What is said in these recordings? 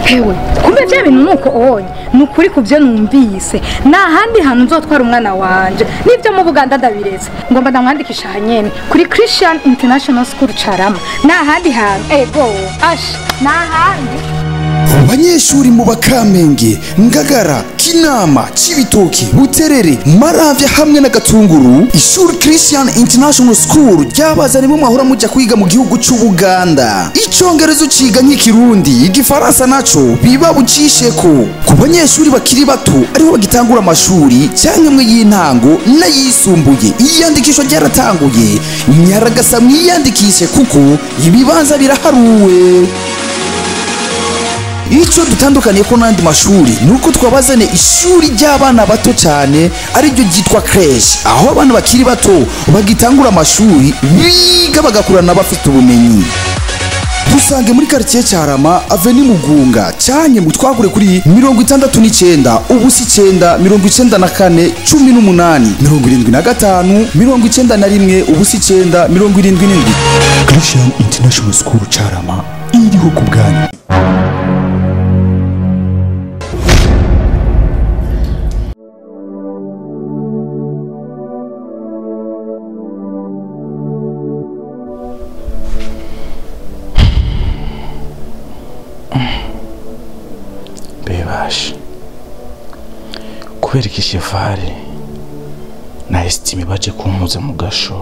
Hewe kumbe bya bintu nuko onye nukuri kuvyo numvise na handi hantu nzotwara umwana wanje nivyo mu Buganda ndabiretse ngomba ndamwandikisha hanyene kuri Christian International School Carama na handi hantu ego ash na handi. Abanyeshuri mu Bakamenge, Ngagara, Kinama, Cibitoke, Buterere, Maravya hamwe na Gatunguru, ishuri Christian International School ryabazanye mu mahora mujya kwiga mu gihugu cy'u Buganda. Icongerezo ciga nk'ikirundi, igifaransa naco biba bucisheko. Ku banyeshuri bakiri bato ariho bagitangura amashuri cyangwa mwe y'intango n'ayisumbuye. Iyandikisho ryaratanguye, nyaragasa mwiyandikishe kuko ibibanza biraharuwe. Ico dutandukaniye ko nandi mashuri nuko twabazane ishuri ry'abana bato cyane ari ryo ryitwa crèche, aho abana bakiri bato bagitangura amashuri biga bagakurana bafite ubumenyi. Dusange muri quartier Cyarama Avenue Mugunga cyanye mutwagure kuri 69 ubusi 9 94 18 75 91 ubusi 9 77. Christian International School Cyarama iriho ku bwanyu. Bebashe kubera iki Chevale na Estime baje kumpuza mu gasho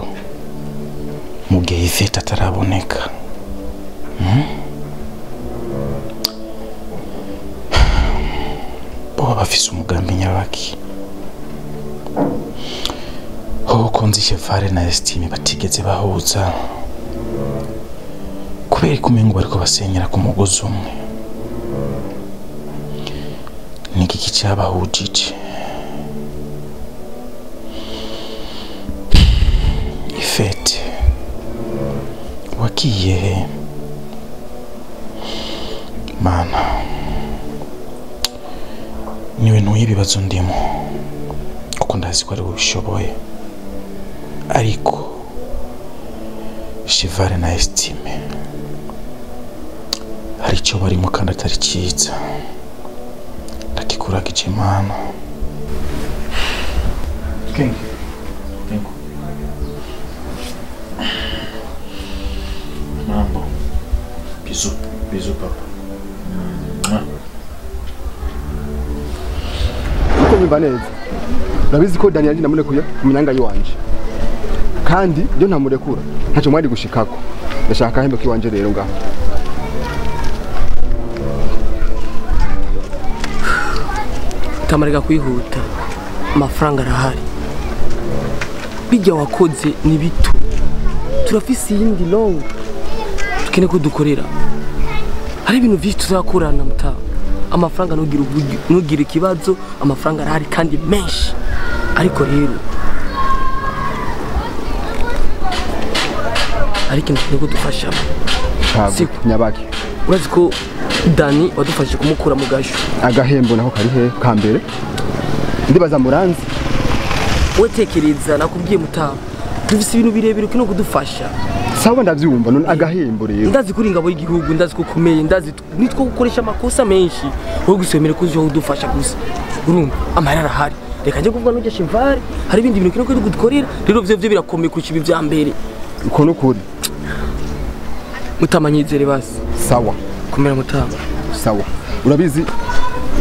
mu gihe Yvette ataraboneka? Bo bafise umugambi nyabaki ho nzi Chevale na Estime batigeze bahuza kubera kumengo bariko basenyera ku mugozi umwe. Niki cyabahujije? Yvette wagiye he? Mana niwe ntuye ibibazo ndimo kuko ndazi ko ari ubishoboye, ariko Chevale na Estime hari icyo barimo kandi atari cyiza. Ndakikuraga Imana. Thank you. Thank you. Mambo. Bisous. Bisous papa. Uko nyumva neza. Urabizi ko Daniel namurekuye ku myanga yiwanje. Kandi byo ntamurekura. Ntacyo mwari gushikako. Ndashaka ahembe kiwanje rero ngaho. Tamarega kwihuta amafaranga arahari bijya wakoze ni bito turafise iyindi long tukene ko dukorera hari ibintu byinshi tuzakorana muta amafaranga nugira ikibazo amafaranga arahari kandi menshi ariko rero ariko ikintu ko dufasha nyabaki urazi ko Dani wadufashije kumukura mu gasho agahembo naho kari he kambere ndibaza muranzi wetekereza nakubwiye mutaba dufise ibintu birebire kino kudufasha sawa ndavyumva none agahembo rero ndazi kuri ingabo y'igihugu ndazi ko komeye ndazi nitwo gukoresha amakosa menshi wowe gusomera ko uzo kudufasha gusa urumva amahera arahari reka nje kuvuga n'ujya Chevale hari ibindi bintu kino kudukorera rero vyo vyo birakomeye kurusha ibi vya mbere uko nukuri mutamanyizere basi sawa kumera mutamba sawa urabizi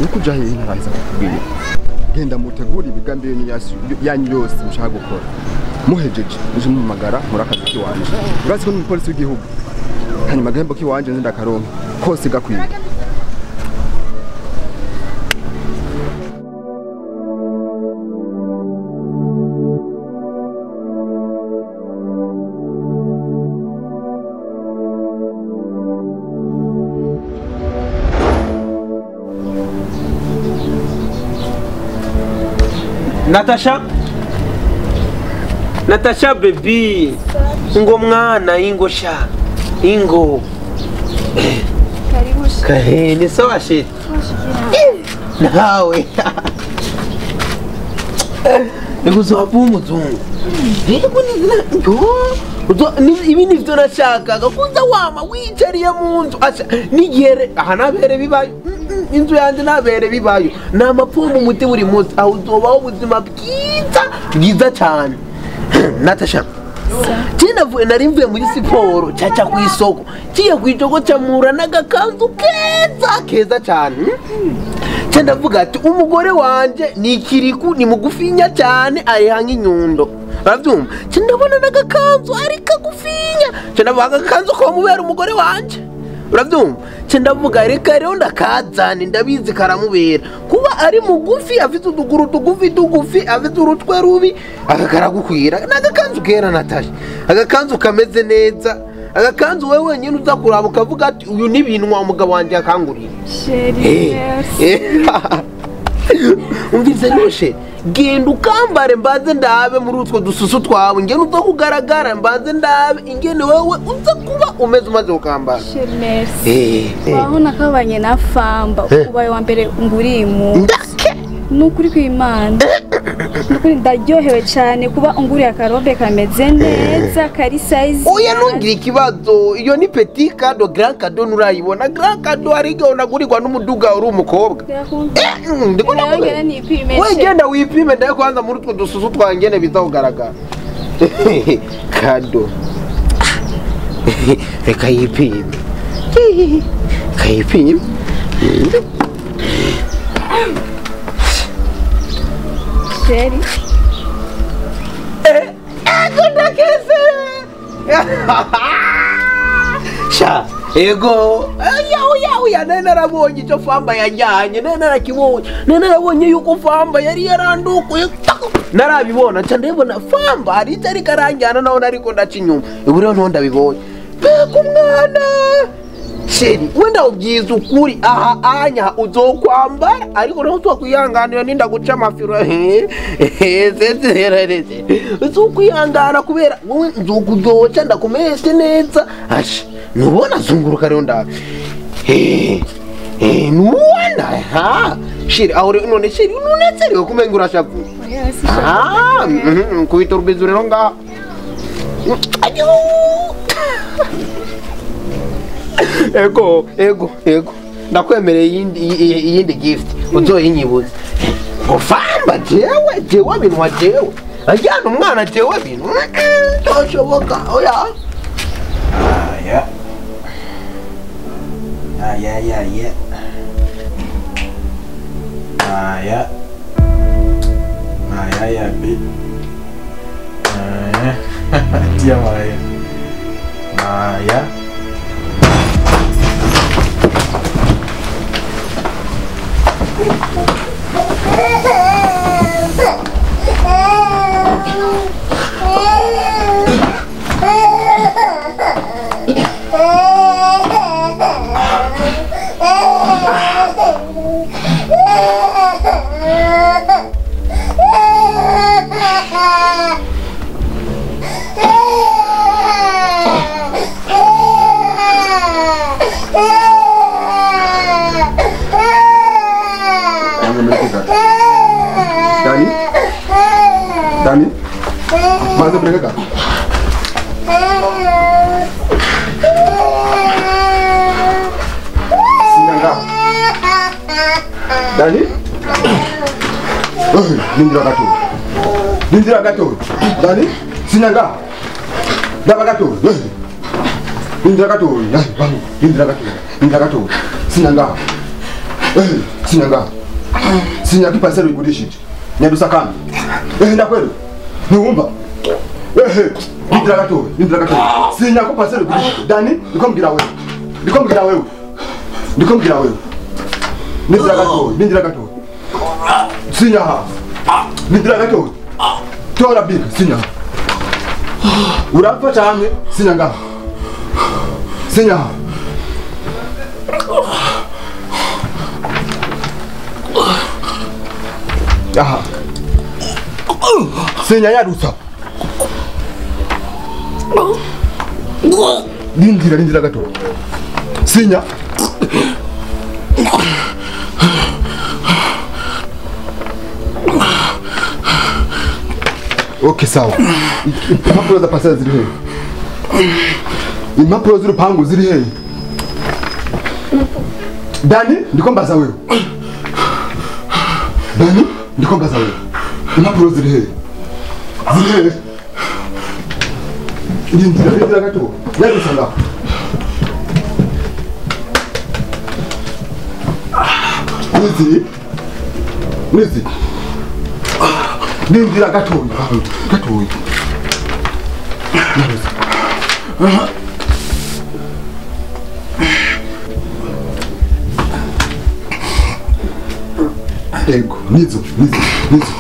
uko uja hehe ntaranza kukubwira genda mutegura imigambi yanyu yose mushaka gukora muhejeje muje mumagara murakazi kiwanje urazi ko n'umupolisi w'igihugu hanyuma agahembo kiwanje nzi ndakaronka kose gakwiye. Natasha, Natasha baby, ngo mwana ingo sha, ingo. Karibu. Kahe, ni sawa shit. Nawe. Nikuzoba umuzungu. Yego ni yo, Ibi nivyo nashakaga kuza wama wicariye mu nzu asha nigere aha nabere bibayo inzu yanje nabere bibayo ni amapfumba umuti buri munsi aho uzobaho ubuzima bwiza bwiza cyane. Natasha Tina nari mvuye muri siporo caca ku isoko kiye ku isoko camura n'agakanzu keza keza cyane. Ndavuga ati umugore wanje ni ikiriku ni mugufinya cyane areha nk'inyundo urabyumva. Ndabona n'agakanzu ari kagufinya, ndavuga agakanzu ko mubera umugore wanje urabyumva. Ndavuga reka rero ndakazane ndabizi karamubera kuba ari mugufi afite uduguru tugufi tugufi afite urutwe rubi aka karagukwira. N'agakanzu kera Natasha, agakanzu kameze neza, agakanzu wewe wenyine uza kuraba ukavuga ati uyu ni bintu wa mugabo wanje yakanguriye. Umvise rero genda ukambare mbanze ndabe muri utwo dususu twawe ngene uza kugaragara mbanze ndabe ingene wewe uza kuba umeze umaze ukambara. Waho nakabanye na Famba ubaye wa mbere ngurimu ndake nukuri kw'Imana nukuri ndaryohewe cyane kuba unguriye akarobe kameze neza kari size. Oya ntugira ikibazo iyo ni petit cadeau grand cadeau nurayibona. Grand cadeau ari igihe unagurirwa n'umuduga uri umukobwa. Ndiko nakubwira we genda wipime ndaye kwanza muri utwo dususu twangene biza kugaragara. Cadeau reka yipime kayipime. Ego sha ego oya nari narabonye icyo Famba yajyanye, nari narakibonye, nari narabonye yuko Famba yari yarandukuye narabibona nca ndabona Famba hari icyo ariko aranjyana naho nariko ndaca inyuma ubu rero niho ndabibonye. Mbega umwana sheri wenda ubyiza ukuri aha anya uzokwambara ariko naho uzokwihanganira ninda guca amafiro uzokwihangana kubera wowe nzokuzoca ndakumeshe neza. Asha nubona zunguruka rero ndabe nubona ha sheri aho none sheri unezerewe kumenga urashavuye. Ah kubita urubizo rero ngaha. Ego ego ego ndakwemereye iyindi gift uzoyinyibuza ngo Famba jewe jewe bintu jewe ajyana umwana jewe bintu toshoboka oya. Aya aya aya aya aya aya bi tia maya maya. Dani? Dani? Maze brega. Sinanga. Dani? Nindira gato. Nindira gato. Dani? Sinanga. Daba gato. Nindira gato. Nindira gato. Nindira gato. Sinanga. Sinanga. Sinya kipasero igurishije. Nyadusakana. Ndakwelo. Niwumva. Nindira gato, nindira gato. Sinya kupasero igurishije. Dani, ndiko wewe. Ndiko wewe. Ndiko wewe. Nindira gato, nindira gato. Sinya ha. Nindira gato. Tora big sinya. Urapfa cyane sinya ngaho. Sinya. Aha. Sinya yarusa. Nindira nindira gato. Sinya. Okay, sawa. Impapuro za pasera ziri hehe? Impapuro z'urupangu ziri hehe? Dani, ndiko mbaza wewe. Dani, ndiko mbaza wewe. Impapuro ziri hehe? Ziri hehe? Ndindira gato. Yagusanga. Nizi. Nizi. Ndindira gato. Gato. Ego, nizo, nizo, nizo.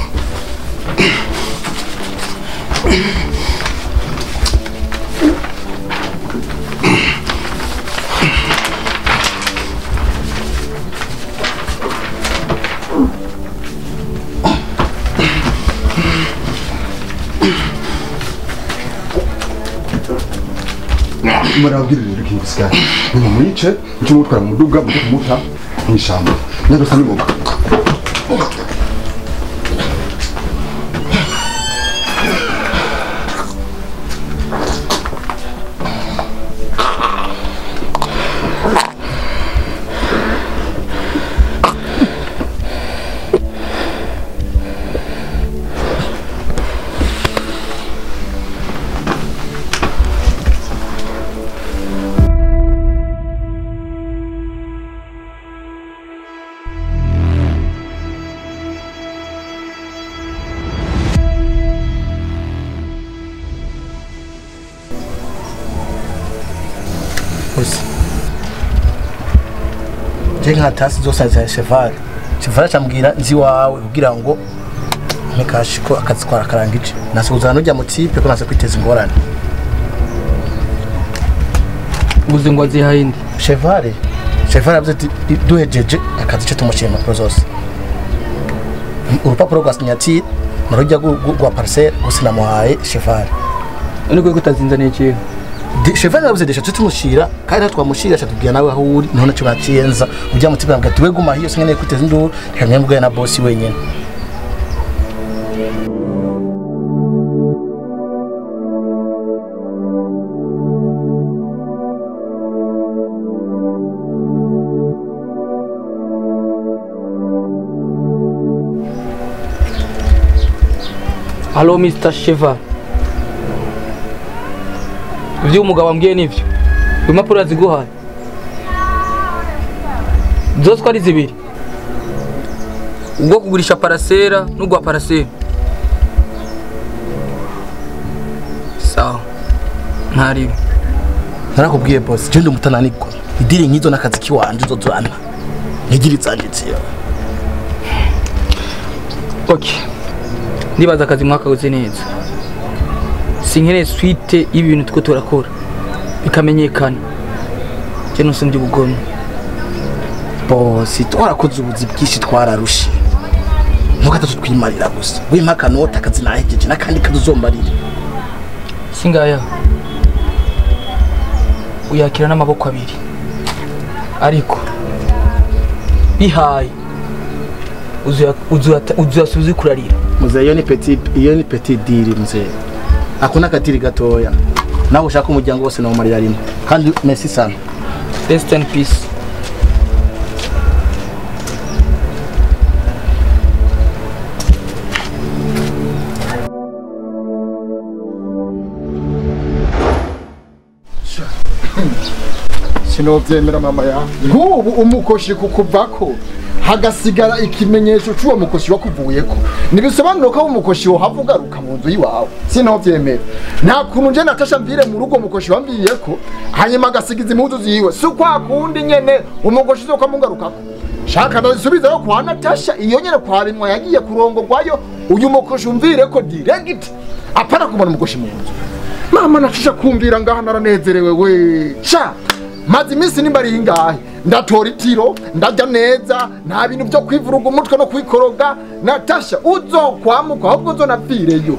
Murabwira rero kintu gisigaye. Nimumwice, muce mutwara mu muduga mujye kumuta mw'ishamba. Nyarusa n'ingoga. Nka tasi zose za Cheval. Cheval acambwira nzi wawe kugira ngo mekashi ko akazitwara karangije. Nasuzana nujya mu tipe ko nase kwiteza ingorane. Ubuze ngo azihaye indi. Cheval. Cheval avuze ati duhejeje akazi cyo tumushima impapuro zose. Urupapuro rwa signature narujya rwa parcelle gusa namuhaye Cheval. None ko kutazinzaniye ikintu. Cheval yavuze desha tumushira kandi twamushira chatubwira nawe aho uri niho naco baciyenza ujya mu tipe ambwira tuwe guma hiyo sinkeneye kwiteza induru reka mwembwe na boss wenyene. Hello Mr. Cheval. Ivyo umugabo ambwiye nivyo. Impapuro aziguhaye. Zose ari zibiri. Ubwo kugurisha parasera n'ugwa parasera. Sawa. Ntari. Narakubwiye boss, je ndi umutananirwa. Idiri nkizo nakazi kiwanje uzozana. Nigiri zanditse. Okay. Ndibaza akazi mwakakoze neza. Sinkeneye suite y'ibintu two turakora bikamenyekana. Je nusumvye ubugome. Boss, twarakoze ubuzi bwinshi twararushe. Nuko atatwimarira gusa. Wimpa nota akazi nahejeje nakandi kazuzombarira. Singaya. Uyakira n'amaboko abiri. Ariko bihaye uzuyasubiza kurarira. Mzee iyo ni petit deal mzee. Akuna katiri gatoya. Nawe ushaka umuryango wose nawo marira rimwe. Kandi merci sana. Rest in peace. Sinovyemera mama ya. Nk'ubu umukoshi kukuvako hagasigara ikimenyesho cy'uwo mukoshi wakuvuyeko. Nibisobanura ko umukoshi wo havugaruka mu nzu yiwawe. Sinovyemera. Nta kuntu nje Natasha mvire mu rugo mukoshi wambiyeko hanyuma agasigiza impuzu ziwe. Si kwa kundi nyene umukoshi uzoka mungarukako. Shaka ndasubizayo kwa Natasha iyo nyene kwa binwa yagiye kurongorwayo uyu mukoshi umvireko direct. Apana kubona umukoshi mu nzu. Mama Natasha kumvira ngaha naranezerewe we. Sha maze iminsi nimba ari ingahe ndatora itiro ndarya neza nta bintu byo kwivuruga umutwe no kwikoroga. Natasha uzokwamuka ahubwo uzonapfireyo.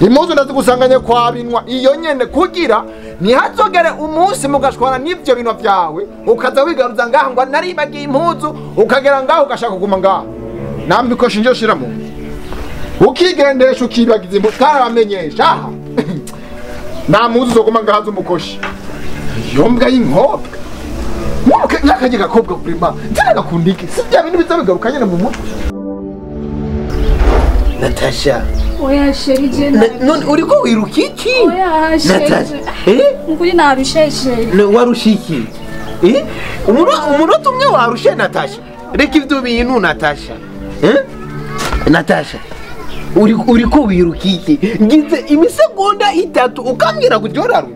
Impuzu ndazigusanganye kwa binwa iyo nyene kugira ntihazogere umunsi mugashwana n'ivyo bintu vyawe ukaza wigaruza ngaha ngo naribagiye impuzu ukagera ngaho ugashaka kuguma ngaho. Nambikosha injo shira mu ukigendesha ukibagiza impuzu karamenyesha aha. Nta muzi uzoguma ngahaza umukoshi. Iyo mbwa y'inkobwa. Muke nk'akaje gakobwa prima. Nzira gakundike. Si bya bintu bizabigaruka nyene mu mutwe. Natasha. Oya sheri je na. None uriko wiruka iki? Oya sheri. Natasha. Eh? Nguri narushe sheri. Ne warushe iki? Eh? Umunota umwe warushe Natasha. Reka ivyo bintu Natasha. Eh? Natasha. Uriko wiruka iki? Ngize imisegonda 3 ukambwira kujya warushe.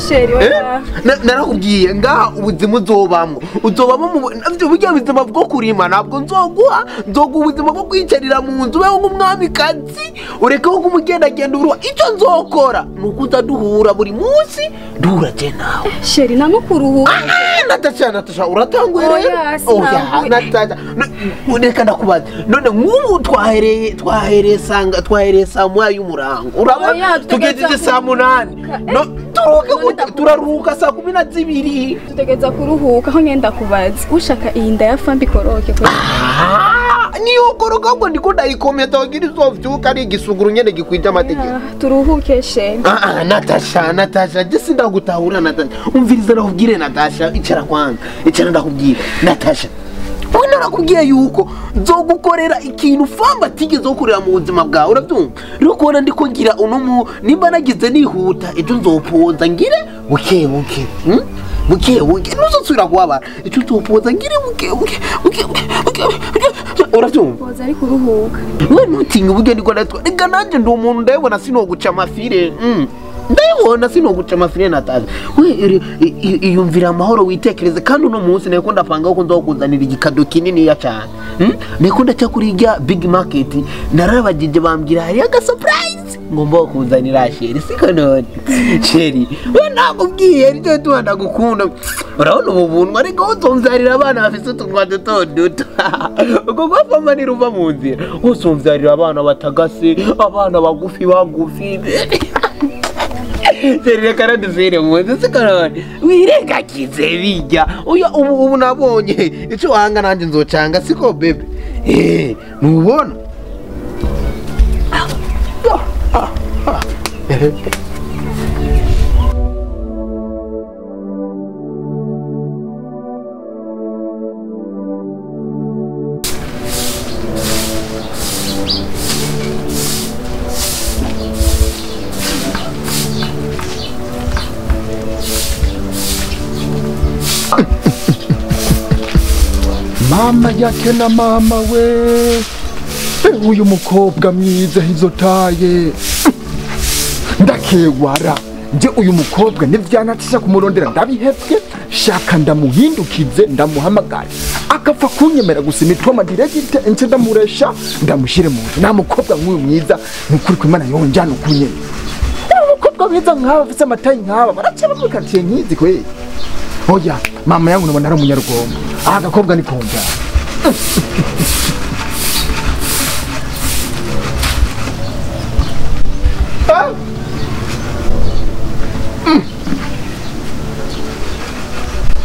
Sheri oya. Narakubwiye ngaha ubuzima uzobamwo. Uzobamo mu burya buzima bwo kurima ntabwo nzoguha, nzoguha ubuzima bwo kwicarira mu nzu wewe nk'umwamikazi, ureke ko umugendagenda uruha. Icyo nzokora ni ukuza duhura buri munsi, duhura je nawe. Sheri namukuruhuka. Natasha, Natasha uratanguye rero. Oya Natasha. Reka ndakubaza. None nk'ubu twahereye sanga twahereye saa 1 y'umurango. Urabona tugejeje saa 8. No turuhuke turaruhuka saa 12. Tutegeza kuruhuka aho ngenda kubaza. Ushaka iyi nda ya fambi koroke ko. Niyo koroka ahubwo ndiko ndayikomeza kugira izovyuka ari igisuguru nyene gikwije amategeko. Turuhuke sheri. Natasha, Natasha, je sindagutahura Natasha. Umviriza ndakubwire Natasha, icara kwanza. Icara ndakubwire Natasha. Wewe narakubwiye yuko nzogukorera ikintu famba atigeze gukorera mu buzima bwawe urabyumva. Rero kubona ndiko ngira uno nimba nagize nihuta ejo nzopoza ngire buke buke. Buke buke ntuzosubira kuhabara. Ejo nzopoza ngire buke buke buke buke. Urabyumva? Poza ari kuruhuka. Wewe ntutinye uburyo ndiko natwa. Reka nanjye ndi umuntu ndabibona sinoguca amafire. Ndabibona sinoguca amafire Natasha. We iyumvira amahoro witekereze kandi uno munsi niko ndapanga ko nzokuzanira igikado kinini ya cyane. Niko ndaca kuri irya big market narabagije bambwira hari aga surprise ngomba kuzanira sheri siko none. Sheri we nakubwiye ryo tuba ndagukunda. Urabona ubu buntu ariko uzomvyarira abana bafise utunwa duto duto. Ubwo gwafama niruva mu nzira. Uzomvyarira abana batagase, abana bagufi bagufi. Sheri reka radusire mu nzu siko none. Wirengagize bijya. Uya ubu nabonye ico wanga nanje nzocanga siko bebe. Nubona. Mama yake na mama we, uyu mukobwa mwiza hizotaye ndakegwara nje uyu mukobwa nivyanatisa kumurondera ndabihevye shaka ndamuhindukize ndamuhamagara akapfa kunyemera gusa imitoma directe nce ndamuresha ndamushire mu nzu. Nta mukobwa nk'uyu mwiza nukuri kw'Imana yonjana ukunyene. Umukobwa mwiza nk'aba afise amatayi nk'aba baracaba muri quartier nkizi kweli. Oya mama yangu nabona ari umunyarugombo. Agakobwa ni konja.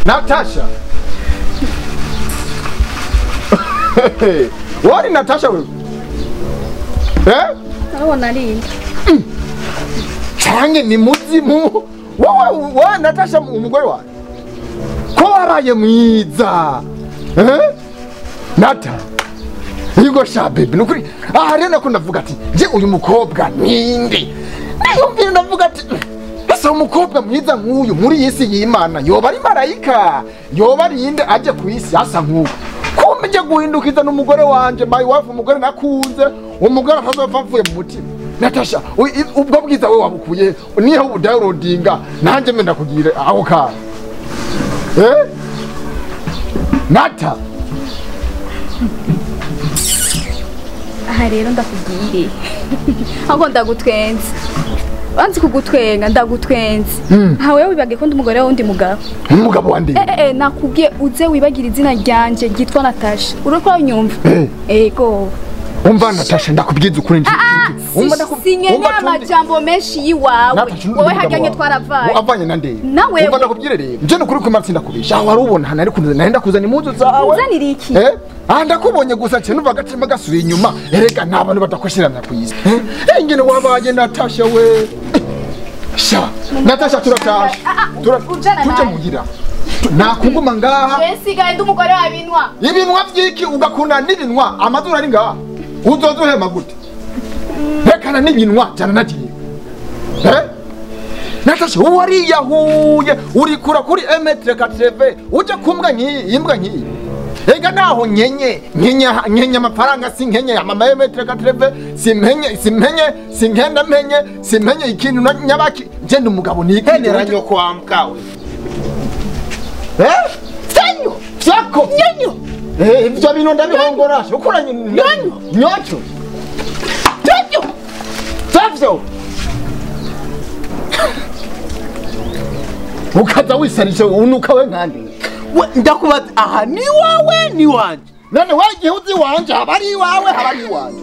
Natasha. Wari Natasha wewe? Eh? Ndabona ari. Canke ni muzimu. Wowe wa Natasha umugore wawe. Ko waraye mwiza. Eh? Nata. Yugo sha baby nukuri. Ah rero nako ndavuga ati je uyu mukobwa ninde? Niyumvira ndavuga ati ese umukobwa mwiza nk'uyu muri iyi si y'Imana yoba ari marayika yoba ari inde aje ku isi asa nk'uko. Kumbe je guhindukiza n'umugore wanje my wife umugore nakunze umugore atazopfa mvuye mu mutima. Natasha ubwo bwiza we wabukuye niho ubudownloadinga nanje mbe ndakugira aho ka. Eh? Nata. Aha rero ndakubwire. Ahubwo ndagutwenza. Wanzi kugutwenga ndagutwenza. Aha wewe wibage ko ndi umugore wundi mugabo. Umugabo wande? Nakubwiye uze wibagira izina ryanje ryitwa Natasha. Uriko unyumva? Ego. Umva Natasha ndakubwiza ukuri nje. Umva ndakubwiye amajambo menshi yiwawe. Wowe hajyanye twaravaye. Avanye nande. Umva ndakubwire rero. Nje nukuri ko Martin ndakubisha. Aho wari ubona hana ariko nari kuzana impuzu zawe. Uzanira iki? Ndakubonye gusa cyo numva agatima gasubiye inyuma. Erega nta bantu badakwesherana ku isi. Ingene wabaye Natasha we. Sha Natasha turatasha. Tujye muhira. Nakuguma ngaha. Nsigaye ndi umugore wabinwa. Ibinwa vyiki ugakunda n'ibinwa amazuru ari ngaha. Uzozuhema gute? Rekana n'ibinwa jana nagiye. Eh? Natasha wariyahuye urikura kuri M80 uje kumbwa nkiyi imbwa nkiyi. Ega naho nyenye nkenye amafaranga sinkenye mama M80 simpenye sinkenda mpenye simpenye ikintu nyabaki je ndi umugabo niki henera nyoko wa mkawe. Eh? Senyo vyako nyenyo. Eh ivyo bintu ndabihongora ukora nyenyo nyocho. Senyo. Savyo. Ukaza wisarisha unuka we nkandi. Ndakubaza aha ni wawe ni wanje. None wagiye uzi wanje habari wawe habari wanje.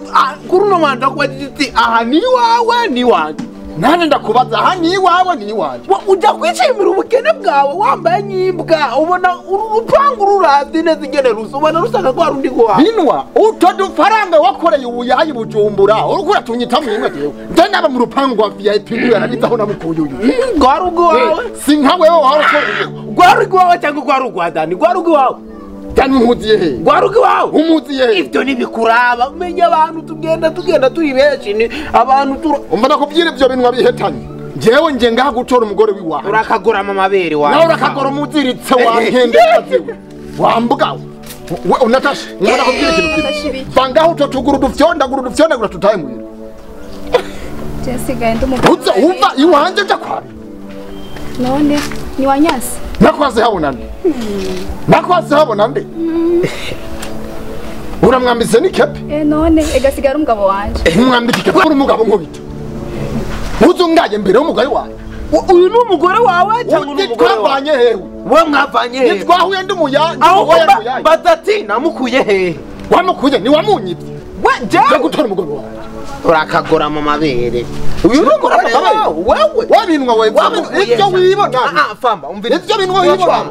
Kuri no wanje ndakubaza iti aha ni wawe ni wanje. Nane ndakubaza aha ni wawe ni wanje. Uja kwishimira ubukene bwawe wambaye nyimbwa ubona urupangu ruravye neza ingene rusa ubona rusanga kwa rundi kwa. Binwa utodufaranga wakoreye ubuyayi Bujumbura urukura tunyita mwimwe jewe. Nje naba mu rupangu wa VIP yararizaho namukuye uyu. Rwari urwawe. Si nka wewe warukoreye. Rwari urwawe cyangwa rwari urwa Dani? Rwari urwawe. Dani umuziye he? Rwari urwawe. Umuziye he? Ivyo nibikuraba umenya abantu tugenda turi benshi ni abantu umva nakubwira ivyo binwa bihetanye. Jewe nje ngaha gutora umugore wiwawe. Urakagora mama bere wawe. Nawe urakagora umuziritse wankende kaziwe. Wambuga. We Natasha, umva nakubwira ikintu kimwe. Bangaho utotuguru dufyondagura tutaye muhira. Je sigaye ndi umugore. Uza uva iwanje uja kwabi. None ni wanyasi. Nakwaze habona nde? Nakwaze habona nde? Uramwambise n'ikepe? Eh none ega sigara umugabo wanje. Umwambike ikepe uri umugabo nkubita. Uzungaye mbere y'umugore wawe. Uyu ni umugore wawe cyangwa ni umugore wawe? Twavanye hehe? We mwavanye hehe? Nitwahuye ndi muya. Aho batati namukuye hehe? Wamukuye ni wamunyivye. We je gutora umugore wawe. Urakagora mama bere. Uyu ni umugore wawe wewe. Wabinwa wewe. Ibyo wibona. Famba umvira. Ibyo binwa wibona.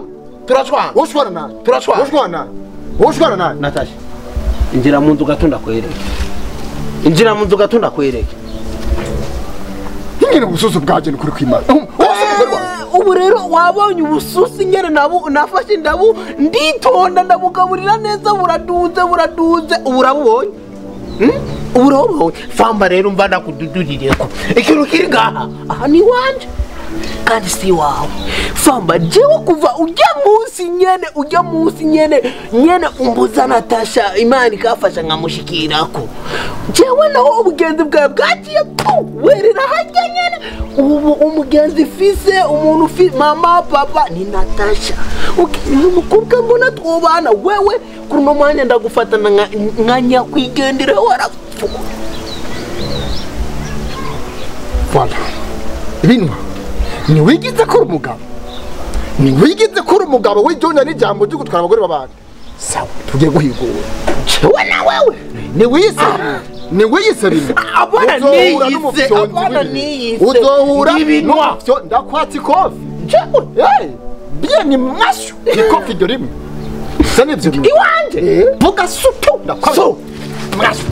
Turashwana. Ushwana naye. Turashwana. Ushwana naye. Ushwana naye. Natasha. Injira mu nzu gato ndakwereke. Injira mu nzu gato ndakwereke. Ingene ubususu bwaje ni kuri kwimana. Ubu rero wabonye ubususu ingene nabu nafashe ndabu nditonda ndabugaburira neza buraduze uburabubonye. Uburabubonye. Famba rero mva ndakududurireko. Ikintu kiri ngaha aha ni wanje kandi si wawe. Famba jewe kuva ujya munsi nyene umbuza Natasha Imana ikafasha nkamushikirako. Jewe naho ubugenzi bwawe bwagiye werera hajya nyene. Ubu umugenzi fise umuntu fi mama papa ni Natasha. Ni umukobwa mbona twobana wewe kuno mwanya ndagufatana nka nyakwigendera warapfuye. Voilà. Binwa. Niwigize ko umugabo. Niwigize ko umugabo wijonya n'ijambo ryo gutwara abagore babandi. Sawa tugiye guhigura. Jewe na wewe. Niwiyise binwa. Abana niyise. Uzohura n'ibinwa. Ndakwatsi kofi. Jewe. Eh. Bien ni mashu. Ikofi dore rimwe. Sani ibyo. Iwanje. Vuga sutu. Ndakwatsi. Mashu.